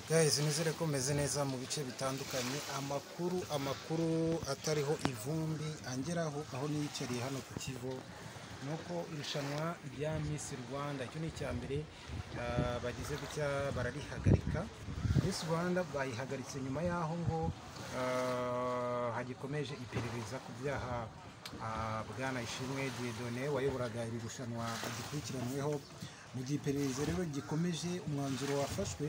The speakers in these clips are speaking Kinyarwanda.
Guys, nizere ko meze neza mu bice bitandukanye. Amakuru atariho ivumbi angeraho aho niyicariye hano ku Kivu nuko irushanwa rya Miss Rwanda, icyo ni icya mbere, bagize gutya bararihagarika. Miss Rwanda bayihagaritse nyuma y'aho ngo hagikomeje iperereza ku byaha Bwana Ishimwe Dieudonné wayoboraga iri rushanwa agikurikiranweho. Mu gihe iperereza rero gikomeje, umwanzuro wafashwe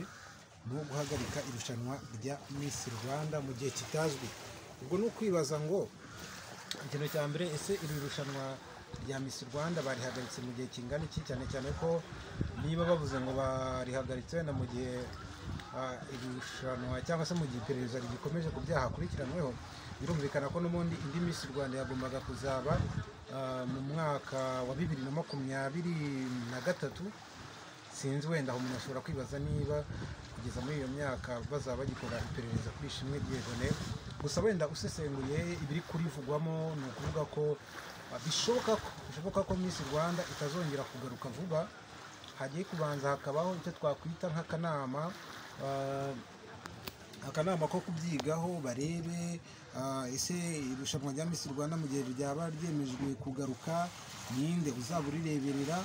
ni uwo guhagarika irushanwa rya Miss Rwanda mu gihe kitazwi. Ubwo ni ukwibaza ngo ikintu cya mbere, ese iri rushanwa rya Miss Rwanda barihagaritse mu gihe kingana iki? Cyane cyane ko niba bavuze ngo barihagaritse wenda mu gihe irushanwa cyangwa se mu gihe iperereza rigikomeje ku byaha akurikiranweho, birumvikana ko n'ubundi indi Miss Rwanda yagombaga kuzaba mu mwaka wa 2023. Sinzi, wenda aho umuntu ashobora kwibaza niba kugeza muri iyo myaka bazaba bagikora iperereza kuri Ishimwe Dieudonné. Gusa wenda usesenguye ibiri kurivugwamo, ni ukuvuga ko bishoboka ko Miss Rwanda itazongera kugaruka vuba. Hagiye kubanza hakabaho icyo twakwita nk'akanama, akanama ko kubyigaho, barebe ese irushanwa rya Miss Rwanda mu gihe ryaba ryemejwe kugaruka, ninde uzaba urireberera?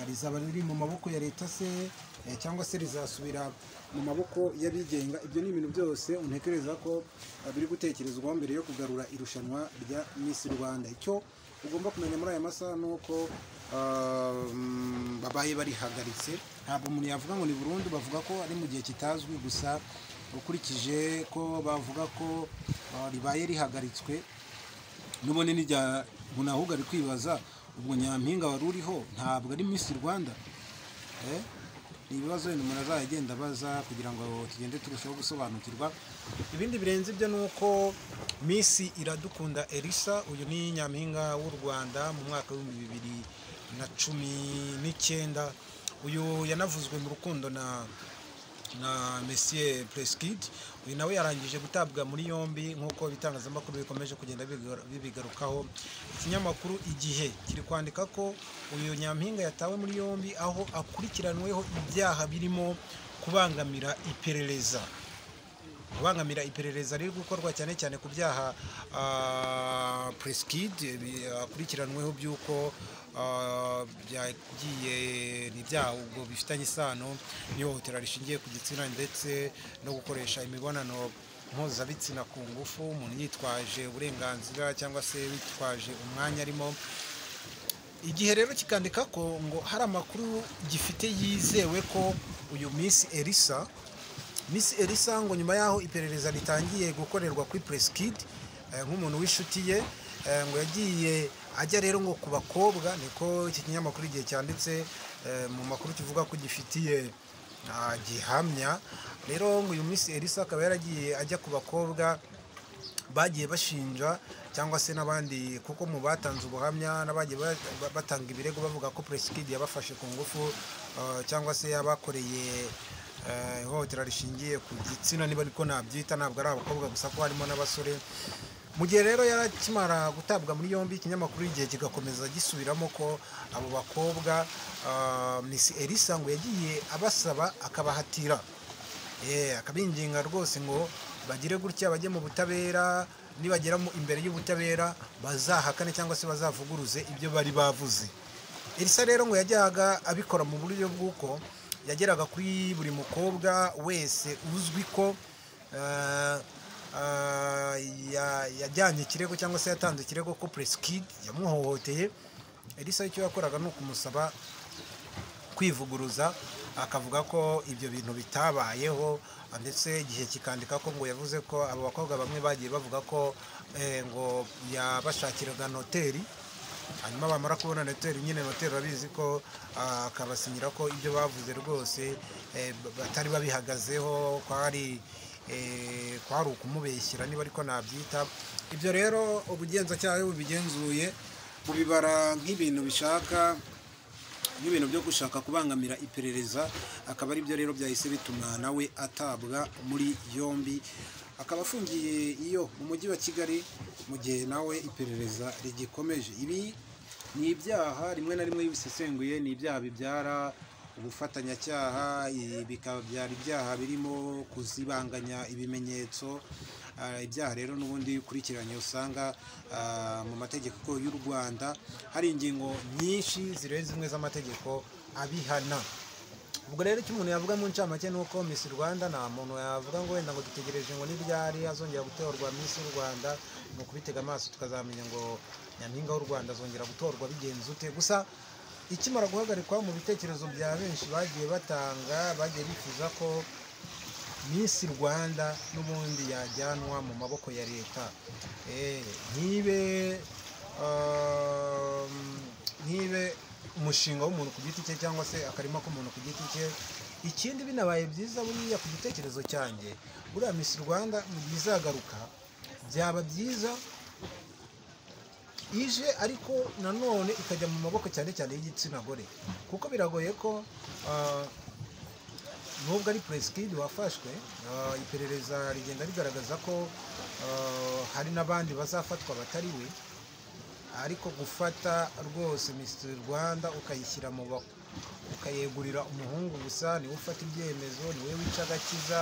Rizaba riri mu maboko ya leta se, cyangwa se rizasubira mu maboko y'abigenga? Ibyo ni ibintu byose untekereza ko biri gutekerezwaho mbere yo kugarura irushanwa rya Miss Rwanda. Icyo ugomba kumenya muri aya masaha ni uko babaye barihagaritse. Ntabwo umuntu yavuga ngo ni burundu, bavuga ko ari mu gihe kitazwi. Gusa ukurikije ko bavuga ko ribaye rihagaritswe, n'ubundi nijya umuntu ahubwo ari kwibaza, ubwo nyampinga wari uriho ntabwo ari Miss Rwanda? Ni ibibazo wenda umuntu azajya agenda abaza kugira ngo tugende turushaho gusobanukirwa. Ibindi birenze ibyo ni uko Miss Iradukunda Elsa, uyu ni nyampinga w'u Rwanda mu mwaka wa 2019, uyu yanavuzwe mu rukundo na Monsieur Prince, uyu nawe yarangije gutabwa muri yombi nk'uko ibitangazamakuru bikomeje kugenda bibigarukaho. Ikinyamakuru Igihe kiri kwandika ko uyu nyampinga yatawe muri yombi aho akurikiranweho ibyaha birimo kubangamira iperereza, kubangamira iperereza riri gukorwa cyane cyane ku byaha Prince akurikiranweho by'uko byagiye, ni ibyaha ubwo bifitanye isano n'ihohotera rishingiye ku gitsina ndetse no gukoresha imibonano mpuzabitsina ku ngufu, umuntu yitwaje uburenganzira cyangwa se witwaje umwanya arimo. Igihe rero kikandika ko ngo hari amakuru gifite yizewe ko uyu Miss Elsa ngo nyuma y'aho iperereza ritangiye gukorerwa kuri Prince, nk'umuntu w'inshuti ye, ngo yagiye ajya rero ngo ku bakobwa, niko iki kinyamakuru Igihe cyanditse mu makuru kivuga ko gifitiye gihamya. Rero ngo uyu Miss Elsa akaba yaragiye ajya ku bakobwa bagiye bashinja cyangwa se n'abandi, kuko mu batanze ubuhamya n'abagiye batanga ibirego bavuga ko Prince yabafashe ku ngufu, cyangwa se yabakoreye ihohotera rishingiye ku gitsina, niba ariko nabyita, ntabwo ari abakobwa gusa ko harimo n'abasore. Mu gihe rero yarakimara gutabwa muri yombi, ikinyamakuru Igihe kigakomeza gisubiramo ko abo bakobwa Miss Elsa ngo yagiye abasaba, akabahatira, akabinginga rwose ngo bagire gutya bajye mu butabera, nibagera imbere y'ubutabera bazahakane cyangwa se bazavuguruze ibyo bari bavuze. Elsa rero ngo yajyaga abikora mu buryo bw'uko yageraga kuri buri mukobwa wese uzwi ko yajyanye ikirego cyangwa se yatanze ikirego ko Prince yamuhohoteye. Elsa icyo yakoraga ni ukumusaba kwivuguruza, akavuga ko ibyo bintu bitabayeho. Ndetse Igihe kikandika ko ngo yavuze ko abo bakobwa bamwe bagiye bavuga ko ngo yabashakiraga noteri, hanyuma bamara kubona noteri nyine, noteri urabizi ko akabasinyira ko ibyo bavuze rwose batari babihagazeho, kwari ukumubeshyira, niba ariko nabyita. Ibyo rero ubugenzacyaha iyo bubigenzuye bubibara nk'ibintu bishaka, nk'ibintu byo gushaka kubangamira iperereza, akaba ari byo rero byahise bituma nawe atabwa muri yombi, akaba afungiye iyo mu mujyi wa Kigali mu gihe nawe iperereza rigikomeje. Ibi ni ibyaha rimwe na rimwe iyo ubisesenguye ni ibyaha bibyara ubufatanyacyaha, bikabyara ibyaha birimo kuzibanganya ibimenyetso. Ibyaha rero n'ubundi ukurikiranye usanga mu mategeko y'u Rwanda hari ingingo nyinshi zirenze zimwe z'amategeko abihana. Ubwo rero icyo umuntu yavuga mu ncamake ni uko Miss Rwanda nta muntu yavuga ngo wenda ngo dutegereje ngo n'ibyari azongera gutorwa Miss Rwanda, ni ukubitega amaso tukazamenya ngo Nyampinga w'u Rwanda azongera gutorwa bigenze ute. Gusa ikimara guhagarikwa, mu bitekerezo bya benshi bagiye batanga, bagiye bifuza ko Miss Rwanda n'ubundi yajyanwa mu maboko ya leta, ntibe ntibe umushinga w'umuntu ku giti cye cyangwa se akarima k'umuntu ku giti cye. Ikindi binabaye byiza buriya ku gitekerezo cyanjye, buriya Miss Rwanda mu gihe izagaruka byaba byiza ije, ariko nanone ikajya mu maboko cyane cyane y'igitsina gore, kuko biragoye ko nubwo ari Prince Kid wafashwe, iperereza rigenda rigaragaza ko hari n'abandi bazafatwa batari we, ariko gufata rwose Miss Rwanda ukayishyira mu ukayegurira umuhungu gusa, niwe ufata ibyemezo, niwe wica agakiza,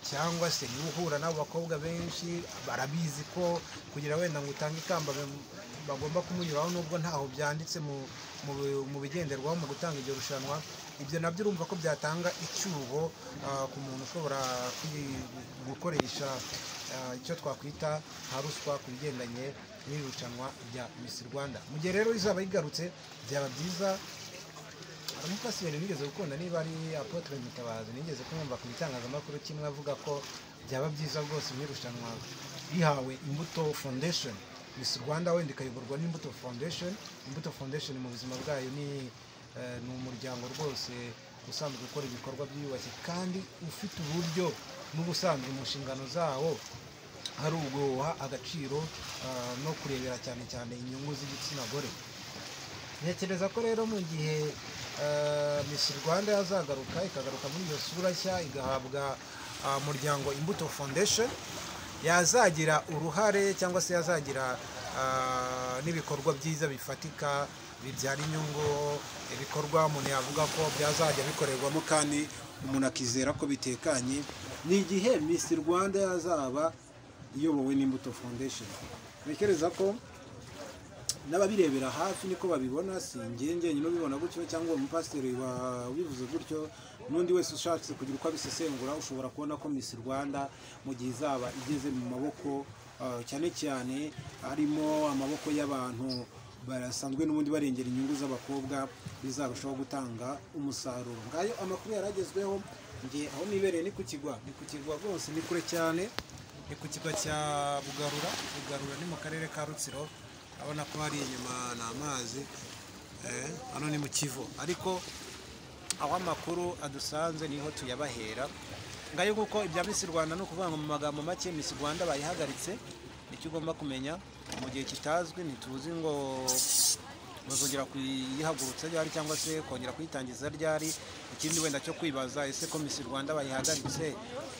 cyangwa se niwe uhura n'abo bakobwa benshi, barabizi ko kugira wenda ngo utange ikamba bagomba kumunyuraho, nubwo ntaho byanditse mu bigenderwaho mu gutanga iryo rushanwa. Ibyo nabyo urumva ko byatanga icyuho ku muntu ushobora gukoresha icyo twakwita nka ruswa ku bigendanye n'iri rushanwa rya Miss Rwanda. Mu gihe rero izaba yigarutse byaba byiza. Hari umupasiteri nigeze gukunda, niba ari Apotre Mutabazi, nigeze kumwumva ku gitangazamakuru kimwe avuga ko byaba byiza rwose n'irushanwa rihawe Imbuto Foundation, Miss Rwanda wenda ikayoborwa n'Imbuto Foundation. Imbuto Foundation mu buzima bwayo ni umuryango rwose usanzwe ukora ibikorwa byiyubashye kandi ufite uburyo n'ubusanzwe mu nshingano zawo hari uguha agaciro no kurebera cyane cyane inyungu z'igitsina gore. Ntekereza ko rero mu gihe Miss Rwanda yazagaruka, ikagaruka muri iyo sura nshya, igahabwa umuryango Imbuto Foundation, yazagira uruhare cyangwa se yazagira n'ibikorwa byiza bifatika bibyara inyungu, ibikorwa umuntu yavuga ko byazajya bikorerwamo kandi umuntu akizera ko bitekanye, ni igihe Miss Rwanda yazaba iyobowe n'Imbuto Foundation. Ntekereza ko n'ababirebera hafi niko babibona, si njye njyenyine ubibona gutyo cyangwa uwo mupasiteri wabivuze gutyo, n'undi wese ushatse kugira uko abisesengura ushobora kubona ko Miss Rwanda mu gihe izaba igeze mu maboko cyane cyane harimo amaboko y'abantu basanzwe n'ubundi barengera inyungu z'abakobwa, bizarushaho gutanga umusaruro. Ngayo amakuru yaragezweho. Njye aho nibereye ni ku kigwa, ni ku kigwa rwose, ni kure cyane, ni ku kigwa cya Bugarura. Bugarura ni mu karere ka Rutsiro, urabona ko hari inyuma ni amazi, hano ni mu Kivu, ariko aho amakuru adusanze niho tuyabahera. Ngayo kuko ibya Miss Rwanda ni ukuvuga ngo mu magambo make Miss Rwanda bayihagaritse, nicyo ugomba kumenya mu gihe kitazwi, ntituzi ngo bazongera kuyihagurutsa ryari cyangwa se kongera kuyitangiza ryari. Ikindi wenda cyo kwibaza, ese ko Miss Rwanda bayihagaritse,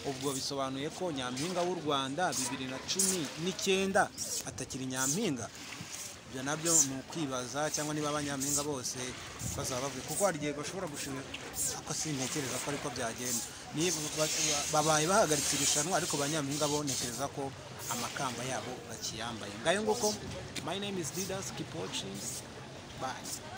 ubwo bisobanuye ko Nyampinga w'u Rwanda 2019 atakiri Nyampinga? Ibyo nabyo ni ukwibaza, cyangwa niba abanyampinga bose bazaba bavuye, kuko hari igihe bashobora gushima, ariko sintekereza ko ariko byagenda. Babaye bahagaritse irushanwa, ariko abanyampinga bo ntekereza ko amakamba yabo bakiyambaye. Ngayo nguko, my name is Didas, keep watching, bye.